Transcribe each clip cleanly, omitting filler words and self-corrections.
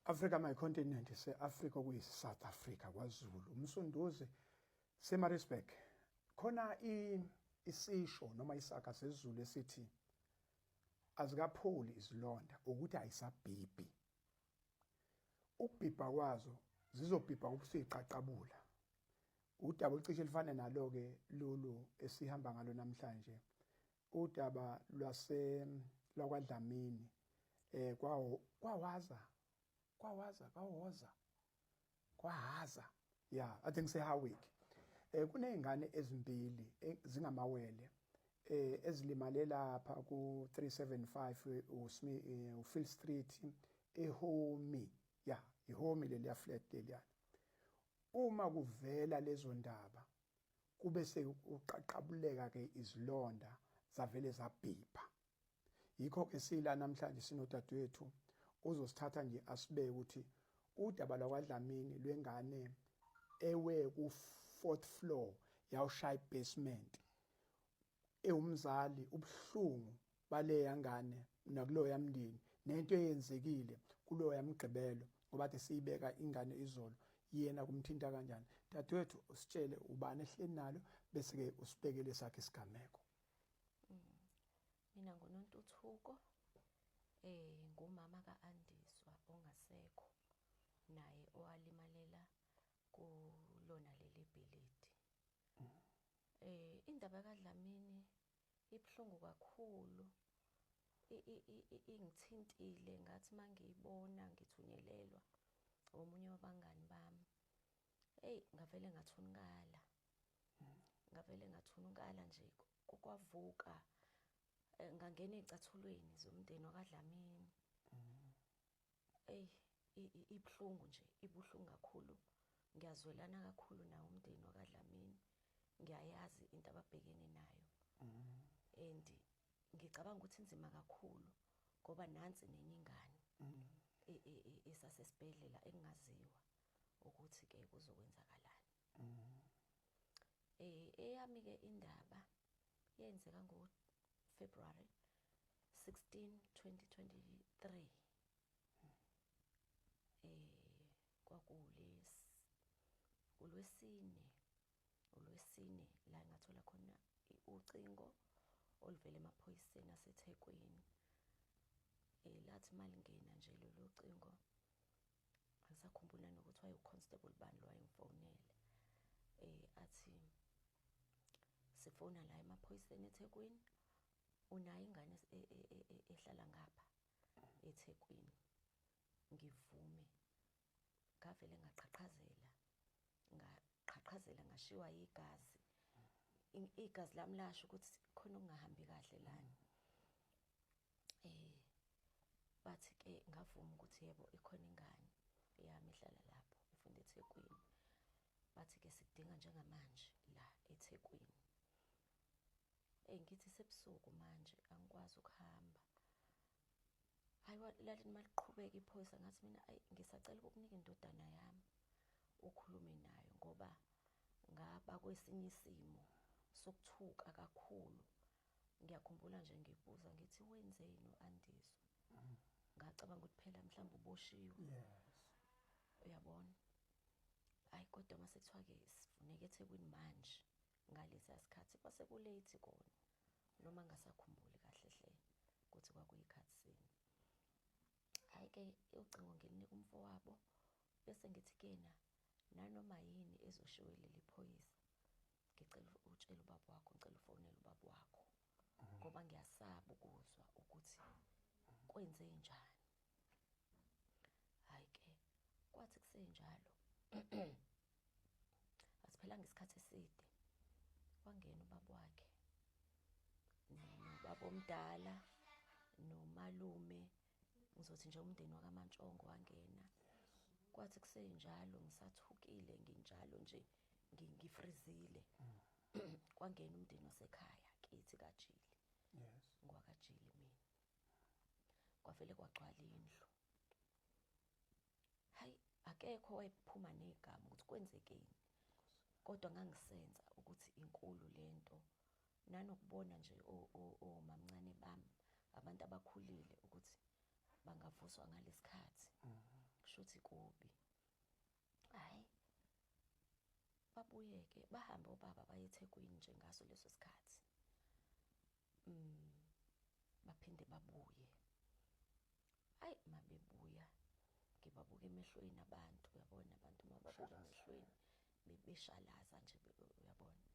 Africa my continent se-Africa okuyi-South Africa kwaZulu uMsunduzi seMaritzburg khona isisho noma isaga sesiZulu esithi azikapholi izilonda ukuthi ayisabhibhi ukubhibha kwazo zizobhibha ubusuyiqaqabula udaba olucishe lufane nalo-ke lolu esihamba ngalo namhlanje udaba lwase lwakwaDlamini eh kwawo kwawaza kwawaza kwawoza kwahaza yeah i think seHowick eh kunezingane ezimbili eh, zingamawele eh ezilimale lapha ku 375 uSmith eh, uPhil Street eHomi yeah iHomi leliya flat leliya uma kuvela lezo ndaba kube sekuqaqabuleka ke izilonda zavele zabhibha yikho ke sila namhlanje sinodadewethu uzosithatha nje asibeke ukuthi udaba lwakwaDlamini lwengane ewe ku fourth floor yawushaya basement ewumzali ubuhlungu baleya ngane nakuloya mndeni nento eyenzekile kuloya mgqibelo ngoba kade siyibeka ingane izolo yena kumthinta kanjani dadewethu usitshele ubani ehleli nalo bese ke usibekele sakhe isigameko Mina nguNontuthuko ngumama ka-Andiswa ongasekho naye owalimalela kulona leli bhilidi. Indaba kaDlamini ibuhlungu kakhulu ingithintile ngathi mangiyibona ngithunyelelwa omunye wabangani bami. Eyi ngavele ngathunukala. Ngavele ngathunukala nje kwavuka eh, ngangena ey'cathulweni zomndeni wakadlamini eyi ibuhlungu nje ibuhlungu kakhulu ngiyazwelana kakhulu nawo umndeni wakadlamini ngiyayazi into ababhekene nayo and ngicabanga ukuthi inzima kakhulu ngoba nansi nenye ingane e, e, e, esasesibhedlela engaziwa ukuthi-ke kuzokwenzakalani Eh eyami ke indaba yenzeka ngo February 16 2023. Eh kwakules ulwesine ulwesine la ngathola khona ucingo oluvela emaphoyiseni aseThekwini. Eh lathi malingena nje lolu cingo angisakhumbuli nanokuthi wayewu-constable bani lo wayengifonele athi sifona la emaphoyiseni eThekwini unayo ingane e, e, e, ehlala ngapha eThekwini ngivume ngavele ngaqhaqhazela ngaqhaqhazela ngashiwa igazi igazi lami lasho ukuthi khona okungahambi kahle lana eh bathi ke ngavuma ukuthi yebo ikhona ingane yami ehlala lapho ifunda eThekwini bathi ke sikudinga njengamanje la eThekwini eh ngithi sebusuku manje angikwazi ukuhamba hayi lalini maliqhubeka iphoyisa ngathi mina ayi ngisacela ukukunika indodana yami ukhulume nayo ngoba ngaba kwesinye isimo sokuthuka kakhulu ngiyakhumbula nje ngibuza ngithi wenzeni u-andiswa ngacabanga ukuthi phela mhlawumbe uboshiwe yes uyabona hayi kodwa mase kuthiwa-ke sifuneka ethekwini manje ngalesiya sikhathi kwase kulate kona noma ngasakhumbuli kahle hle ukuthi kwakuyikhathi sini hhayi-ke ucingo ngilinika umfowabo bese ngithi kuyena nanoma yini ezoshiwo leli phoyisa ngicela utshele ubaba wakho ngicela ufonele ubaba wakho ngoba ngiyasaba ukuzwa ukuthi kwenze njani hayi ke kwathi kusenjalo asiphelanga isikhathi eside wangena ubaba wakhe nobaba omdala nomalume ngizothi nje umndeni wakaMantshongo wangena kwathi kusenjalo ngisathukile nginjalo nje ngifrizile kwangena umndeni wasekhaya kithi kaJili yes ngwakajili mina kwavele kwagcwala indlu hayi akekho wayephuma negama ukuthi kwenzekeni kodwa ngangisenza ukuthi inkulu lento nanokubona nje omamncane bami abantu abakhulile ukuthi bangavuswa ngalesikhathi kusho Ukuthi kubi. Hhayi, babuye-ke bahambe obaba baye eThekwini nje ngaso leso sikhathi. Baphinde babuye. Hhayi, mabebuya ngibabuka emehlweni abantu, uyabona abantu mababuka emehlweni beshalaza nje, uyabona.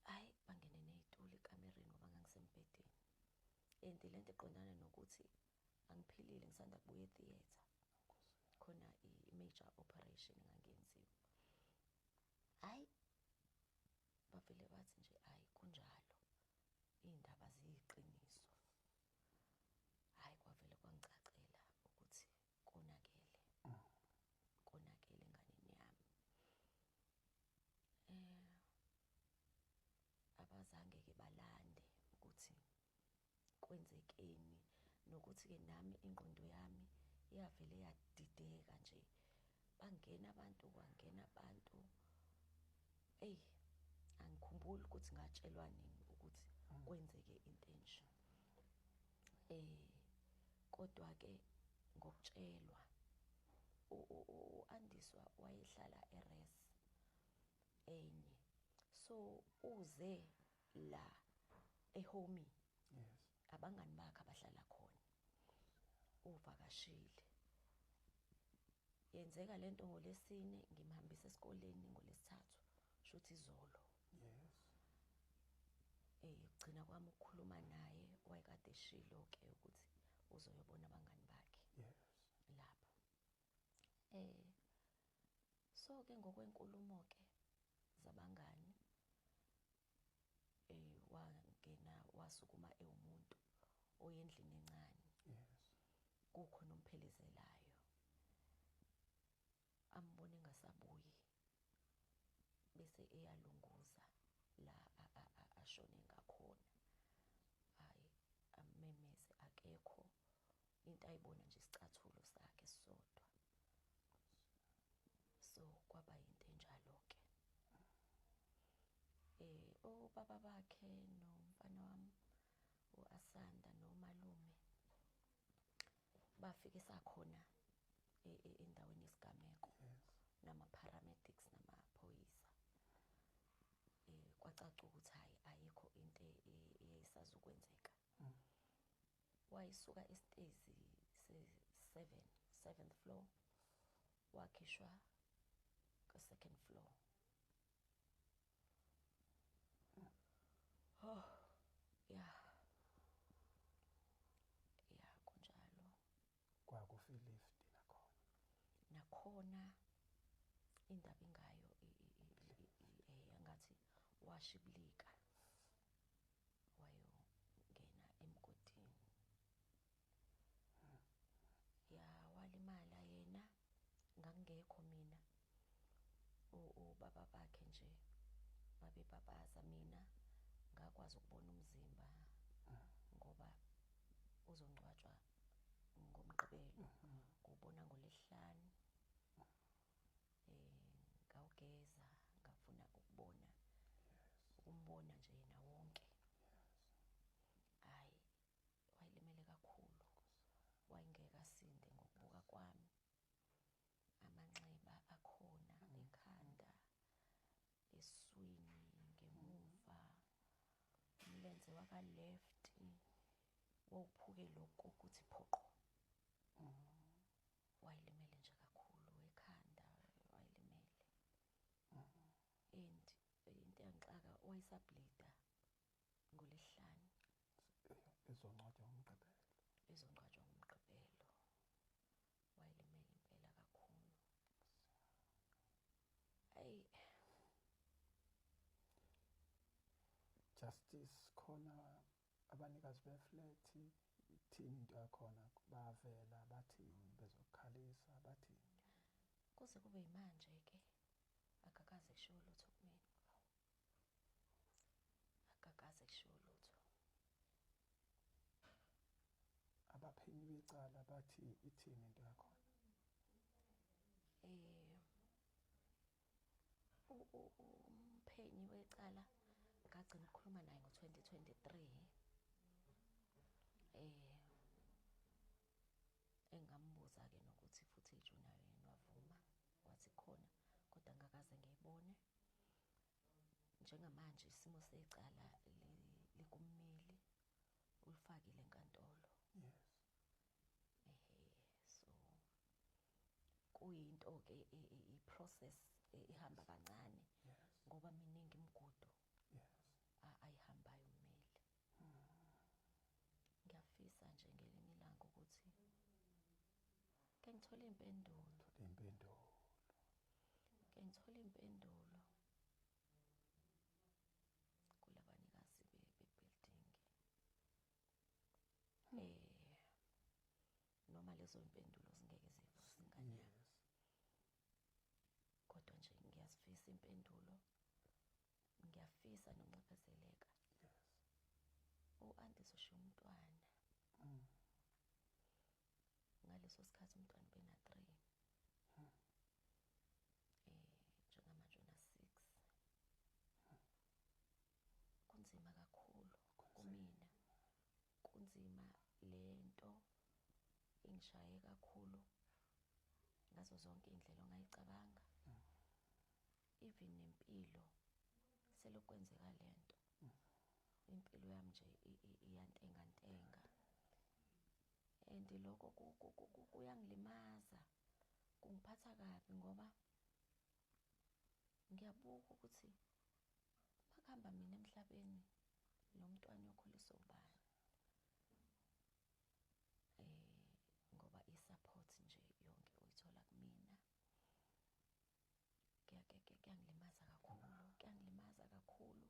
Hhayi, bangene ney'tulo ekamereni ngoba ngangisembhedeni. And le nto iqondana nokuthi angiphilile, ngisanda kubuya e-theatre. Khona i-major operation engangiyenziwe. Hhayi, bavele bathi nje hhayi kunjalo, iy'ndaba ziyiqiniso. Hhayi, kwavele kwangicacela ukuthi konakele, konakele enganeni yami. Abazange-ke balande ukuthi kwenzekeni, nokuthi-ke nami ingqondo yami iyavele yadideka nje. Bangena abantu, kwangena abantu. Eyi, angikhumbuli ukuthi ngatshelwa nini ukuthi kwenzeke into enje. Kodwa-ke ngokutshelwa, u-Andiswa wayehlala eRes enye. So uze la eHomi. Yes. Abangani bakhe abahlala khona. Uvakashile. Yenzeka lento ngolesine, ngimhambisa esikoleni ngolesithathu, shuthi izolo. Yes. Ugcina kwami ukukhuluma naye wayekade eshilo ke ukuthi uzoyobona abangani bakhe. Yes. Lapha. So ke ngokwenkulumo ke zabangani, wangena wasukuma ewumuntu oyendlini encane. Yes. Kukhona omphelezelayo. Ambone engasabuyi bese eyalunguza la ashone ngakhona. Hayi, amemeze akekho, into ayibona nje isicathulo sakhe sisodwa. So kwaba into enjalo ke. Obaba bakhe nomfana wami uAsanda nomalume bafike sakhona endaweni yesigameko. Yes. Nama paramedics namaphoyisa. Kwacaca ukuthi hayi ayikho into eyayisazokwenzeka. Wayisuka esitezi se-7, 7th floor, wakhishwa ku-second floor. Oh, yeah. Yeah, kunjalo. Kwakufi lift nakhona. Nakhona indaba ingayo angathi washibilika wayongena emgodini. Ya, walimala yena, ngangekho mina. Ubaba bakhe nje babebabaza, mina ngakwazi ukubona umzimba ngoba uzongcwatshwa ngoMgqibelo, ngubona ngolesihlanu. Ngawugeza, ngafuna ukubona, ukumbona nje yena wonke. Hayi, wayelimele kakhulu, wayengeke asinde ngokubuka kwami. Amanxeba akhona ekhanda, eswini, ngemuva, umlenze waka left wawuphuke lokho ukuthi phoqo. Wayelimele nje kakhulu ekhanda, wayelimele. And into engixaka, wayesableeda ngolesihlanu. Ezongcwatshwa ngoMgqibelo. Ezongcwatshwa ngoMgqibelo. Wayelimele impela kakhulu. Hey. Justice, khona abanikazi beflat, ithini into yakhona, bavela bathini, bezokukhalisa bathini? Kuze kube yimanje ke akakaze kushiwo lutho kumina. Akakaze kushiwo lutho. Abaphenyi becala bathi ithini into yakhona? Umphenyi wecala ngagcina ukukhuluma naye ngo-2023. Engambuza ke nokuthi futhi Njengamanje isimo secala likummeli, ulifakile enkantolo. Ehe, so kuyinto ke i-process ihamba kancane ngoba miningi imigudu ayihambayo ummeli. Ngiyafisa nje ngelinye ilanga ukuthi ke ngithole impendulo. Impendulo. Ke ngithole impendulo kulabanikazi be-building. Noma lezo impendulo zingeke zivuse ingane yami. Kodwa nje ngiyazifisa impendulo. Ngiyafisa nokunxephezeleka. U-Andiswa ushiya umntwana. Ngaleso sikhathi umntwana ubena 3. Njengamanje una 6. Kunzima kakhulu kumina. Kunzima lento ingishaye kakhulu ngazo zonke indlela ongayicabanga. Even nempilo selokwenzeka lento. Impilo yami nje iyantengantenga. And lokho kuyangilimaza, kungiphatha kabi ngoba ngiyabuka ukuthi makuhamba mina emhlabeni lo mntwana uyokhuliswa ubani. Ngoba i-support nje yonke uyithola kumina. Kuyangilimaza kakhulu, kuyangilimaza kakhulu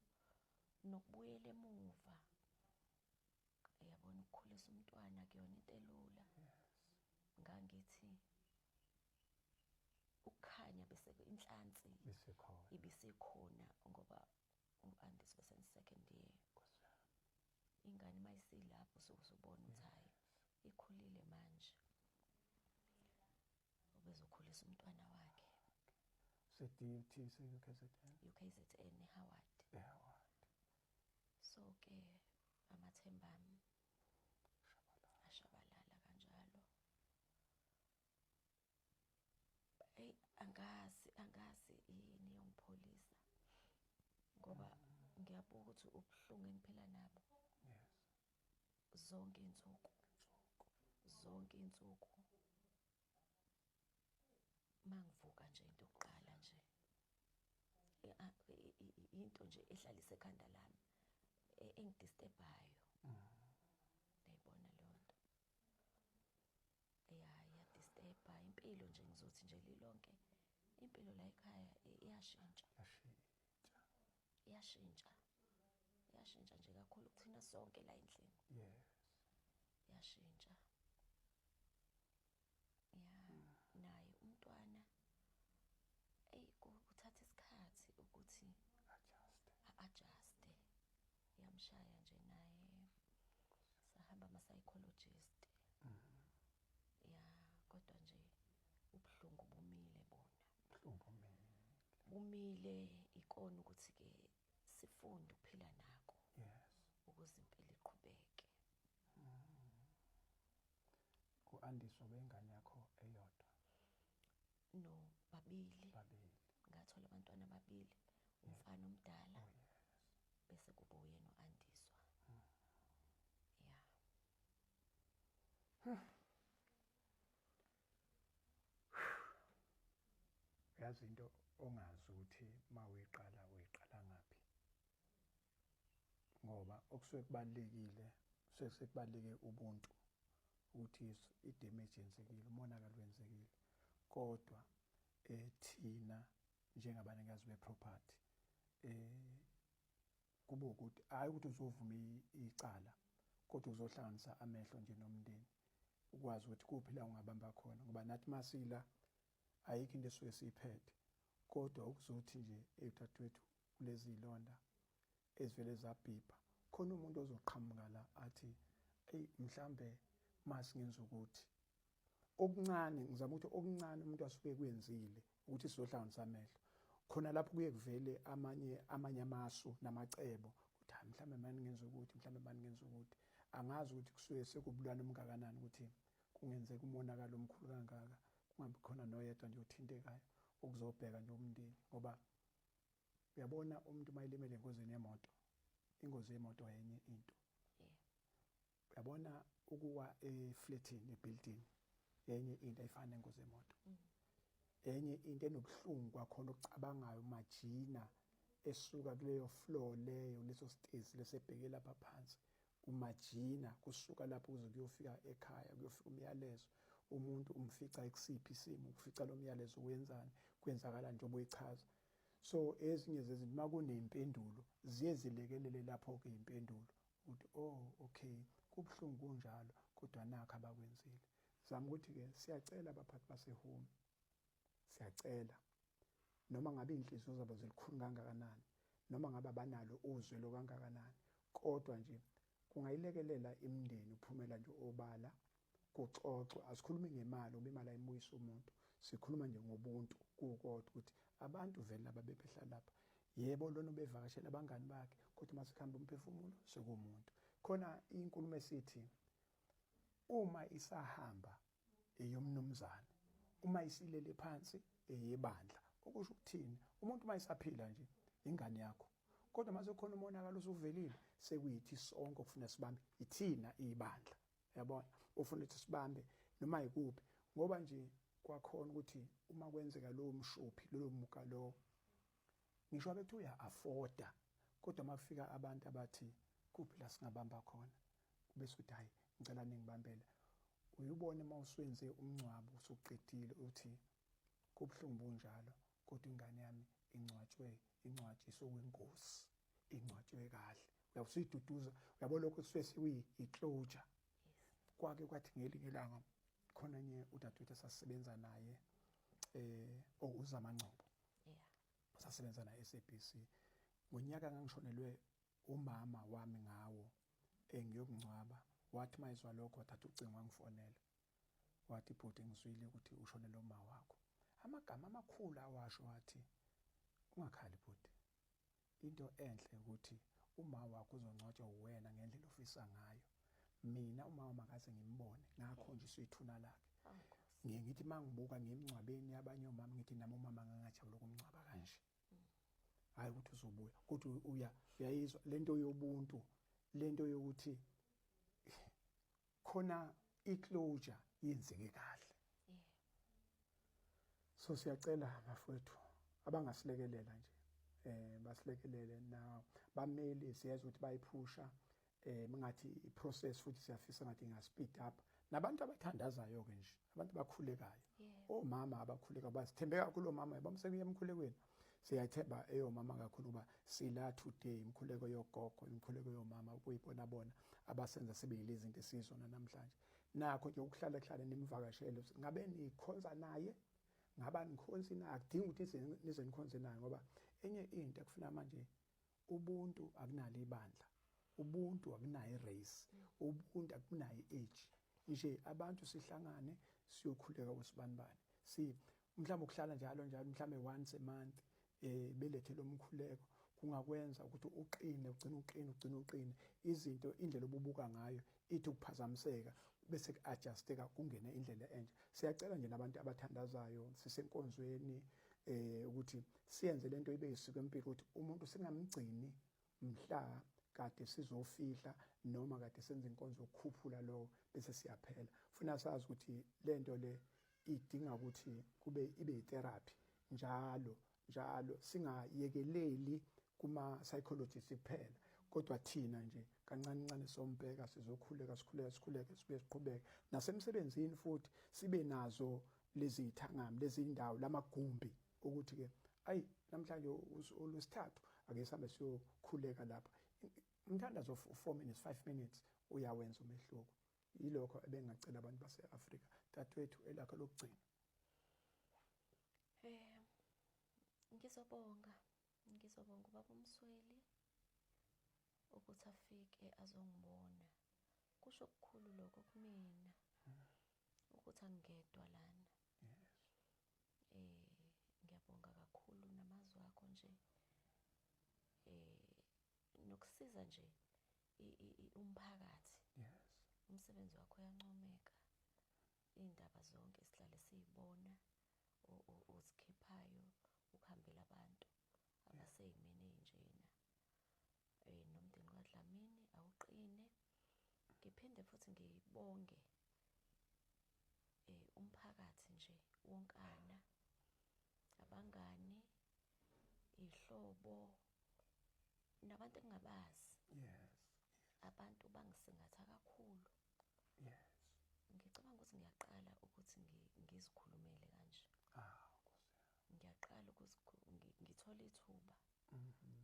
nokubuyela emuva. Uyabona ukukhulisa umntwana kuyona into elula. Ngangithi ukukhanya bese inhlansi ibisikhona ngoba u-Andiswa bese second year. Ingane mayisilapho usuke usubona ukuthi hayi ikhulile manje. Ubezokhulisa umntwana wakhe. Se-DUT, se-UKZN? UKZN eHoward. eHoward. So ke amathemba ami ashabalala kanjalo. Hey, angazi yini yongipholisa ngoba ngiyabuka ukuthi ubuhlungu engiphila nabo. Zonke insuku. Zonke insuku. Mangivuka nje into yokuqala nje into nje ehlalise ekhanda lami engidisturbayo. Ngiyayibona leyo nto. Iyadisturba impilo nje, ngizothi nje lilonke impilo la ekhaya iyashintsha. Iyashintsha. Iyashintsha nje kakhulu kuthina sonke la endlini. Iyashintsha. Naye umntwana kuthatha isikhathi ukuthi adjuste. Iyamshaya nje naye. Sahamba ama-psychologist. Kodwa nje ubuhlungu bumile bona. Ubuhlungu bumile. Bumile ikona ukuthi ke sifunde ukuphila nako. Ukuze impilo iqhubeke. U-Andiswa bengane yakho eyodwa? No, babili. Ngathola abantwana ababili, umfana omdala. Bese kuba uyena u-Andiswa. Yazi into ongazi ukuthi mawuyiqala uyiqala ngaphi. Ngoba okusuke kubalekile, sesekubaleke ubuntu ukuthi i-damage yenzekile, umonakalo wenzekile. Kodwa thina njengabanikazi be-property kube ukuthi hayi ukuthi uzovuma icala, kodwa uzohlanganisa amehlo nje nomndeni ukwazi ukuthi kuphi la ungabamba khona, ngoba nathi masila ayikho into esuke siyiphethe, kodwa ukuzothi nje ey'dadewethu kulezi zilonda ezivele zabhibha khona umuntu ozoqhamuka la athi eyi mhlambe masingenza ukuthi okuncane, ngizama ukuthi okuncane umuntu asuke kwenzile ukuthi sizohlanganisa amehlo khona lapho kuye kuvele amanye amasu namacebo ukuthi hayi mhlambe manje ngenza ukuthi, mhlambe manje ngenza ukuthi. Angazi ukuthi kusuke sekubulwana omngakanani ukuthi kungenzeka umonakalo omkhulu kangaka kungabi khona noyedwa nje othintekayo ukuzobheka nje umndeni, ngoba Uyabona umuntu uma elimele engozini yemoto, ingozi yemoto yenye into. Uyabona ukuwa eflatini, ebuilding, yenye into ayifani nengozi yemoto. Enye into enobuhlungu kwakhona okucabangayo majina esuka kuleyo floor leyo, leso stezi lesebheke lapha phansi, umajina kusuka lapho kuze kuyofika ekhaya, kuyofika umyalezo, umuntu umfica ekusiphi isimo, ufica lo myalezo wenzani, kwenzakala njengoba uyichaza. So ezinye zezinto uma kunempendulo ziye zilekelele lapho-ke impendulo ukuthi oh okay, kubuhlungu kunjalo, kodwa nakho abakwenzile. Zama ukuthi-ke siyacela abaphathi basehome, siyacela noma ngabe iy'nhliziyo zabo zilikhulu kangakanani, noma ngabe abanalo uzwelo kangakanani, kodwa nje kungayilekelela imindeni ukuphumela nje obala kuxoxwe. Asikhulumi ngemali ngoba imali ayimuyisa umuntu, sikhuluma nje ngobuntu kukodwa ukuthi abantu vele laba bephehla lapha, yebo lona ubevakashela abangani bakhe, kodwa uma sekuhamba umphefumulo sekuwumuntu. Khona inkulumo esithi uma isahamba eyomnumzane, uma isilele phansi eyebandla. Okusho ukuthini? Umuntu uma esaphila nje ingane yakho, kodwa mase khona umonakalo usuvelile, sekuyithi sonke okufuna sibambe, ithina ibandla, yabona, ufuna ukuthi sibambe noma yikuphi, ngoba nje kwakhona ukuthi uma kwenzeka lowo mshophi, lowo muka lo, ngisho abethi uya afforda, kodwa makufika abantu abathi kuphi la singabamba khona, bese uthi hayi ngicela ningibambele. Uyubone uma usuwenze umngcwabo usuqedile uthi kubuhlungu bunjalo, kodwa ingane yami ingcwatshwe, ingcwatshiswe kwinkosi, ingcwatshwe kahle. Uyawusiduduza, uyabo lokho kusuke sekuyi-closure. Kwake kwathi ngelinye ilanga khona nye udadewethu esasisebenza naye, uZama Ngcobo. Sasebenza naye SABC. Ngonyaka ngangishonelwe umama wami ngawo, engiyokungcwaba, wathi mayizwa lokho wathatha ucingo wangifonela. Wathi bhuti ngizwile ukuthi ushonele uma wakho. Amagama amakhulu awasho, wathi ungakhali bhuti. Into enhle ukuthi uma wakho uzongcwatshwa uwena ngendlela ofisa ngayo. Mina uma wami akaze ngimbone, ngakhonjiswa ithuna lakhe. Ngiye ngithi mangibuka ngiyemngcwabeni abanye omama, ngithi nami umama ngangajabula ukumngcwaba kanje. Hayi ukuthi uzobuya, kodwa uyayizwa lento yobuntu, lento yokuthi khona i-closure yenzeke kahle. So siyacela bafowethu abangasilekelela nje, basilekelele na bameli, siyezwa ukuthi bayiphusha, ngathi i-process futhi siyafisa ngathi inga speed up. Nabantu abathandazayo ke nje, abantu abakhulekayo, omama abakhuleka, basithembe kakhulu omama, bamsekuya emkhulekweni, siyayithemba eyomama kakhulu kuba sila today, imikhuleko yogogo, imikhuleko yomama, ukuyibona bona abasenza sibe yilezi zinto esizona namhlanje. Nakho nje ukuhlala kuhlale nimvakashele, ngabe nikhonza naye, ngaba nikhonzi naye, akudingi ukuthi nize nikhonze naye, ngoba enye into ekufuna manje ubuntu akunalo ibandla, ubuntu akunayo i-race, ubuntu akunayo i-age nje. Abantu sihlangane siyokhuleka kusibanibani, si mhlawumbe ukuhlala njalo njalo, mhlawumbe once a month, belethe lo mkhuleko, kungakwenza ukuthi uqine, ugcine uqine, ugcine uqine. Izinto indlela obubuka ngayo ithi ukuphazamiseka, bese ku-adjusteka kungene indlela entsha. Siyacela nje nabantu abathandazayo sisenkonzweni, ukuthi siyenze lento ibe yisiko empilo, ukuthi umuntu singamgcini mhla kade sizofihla noma kade senza inkonzo yokukhuphula lo bese siyaphela. Funa sazi ukuthi lento le idinga ukuthi kube ibe therapy njalo njalo, singayekeleli kuma psychologists kuphela, kodwa thina nje kancane kancane sombheka, sizokhuleka, sikhuleke, sikhuleke, sibuye siqhubeke nasemsebenzini, futhi sibe nazo lezi ithangami, lezi indawo, lamagumbi ukuthi ke ayi namhlanje olwesithathu ake sihambe siyokhuleka lapha. Umthandazo 4 minutes, 5 minutes uyawenza umehluko. Yilokho ebengacela abantu base-Afrika. Dadewethu, elakho lokugcina. Ngizobonga ubaba uMsweli ukuthi afike azongibona. Kusho okukhulu lokho kumina ukuthi angingedwa lana. Ngiyabonga kakhulu namazwi akho nje, nokusiza nje umphakathi. Umsebenzi wakho uyancomeka, iy'ndaba zonke sihlale siyibona, ozikhiphayo ukuhambela abantu. Nasey'meni ey'njena. Nomndeni kaDlamini awuqine. Ngiphinde futhi ngibonge umphakathi nje wonkana, abangani, iy'hlobo nabantu engingabazi. Abantu bangisingatha kakhulu. Ngicabanga ukuthi ngiyaqala ukuthi ngizikhulumele kanje. Ngiyaqala ukuthi ngithole ithuba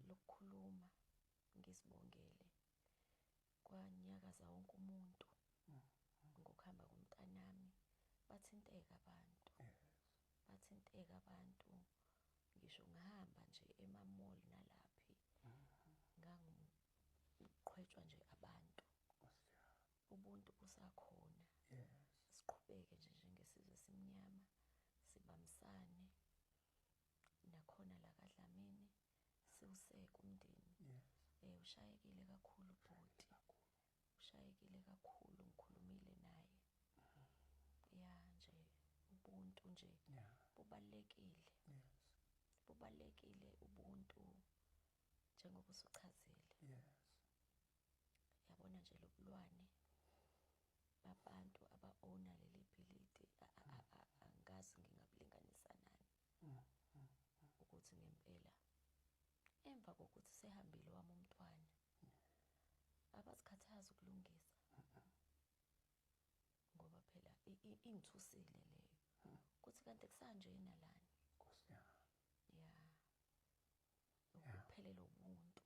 lokukhuluma, ngizibongele. Kwanyakaza wonke umuntu ngokuhamba komntanami. Bathinteka abantu. Bathinteka abantu. Ngisho ngihamba nje ema-mall nalaphi, ngangiqhwetshwa nje abantu. Ubuntu busakhona. Siqhubeke nje njengesizwe esimnyama, sibambisane. Nakhona la kaDlamini siwuseke umndeni. Ushayekile kakhulu bhuti. Ushayekile kakhulu, ngikhulumile naye. Ya nje ubuntu nje bubalulekile. Bubalulekile ubuntu njengoba usuchazile. Yabona nje lobulwane babantu aba-owna leli bhilidi, angazi ngingabulinganisa nani. Ukuthi ngempela emva kokuthi sehambile wami umntwana, abazikhathazi ukulungisa. Ngoba phela ingithusile leyo. Kuthi kanti kusanjena lana. Nkosi yami. Ya. Ukuphelelwa ubuntu.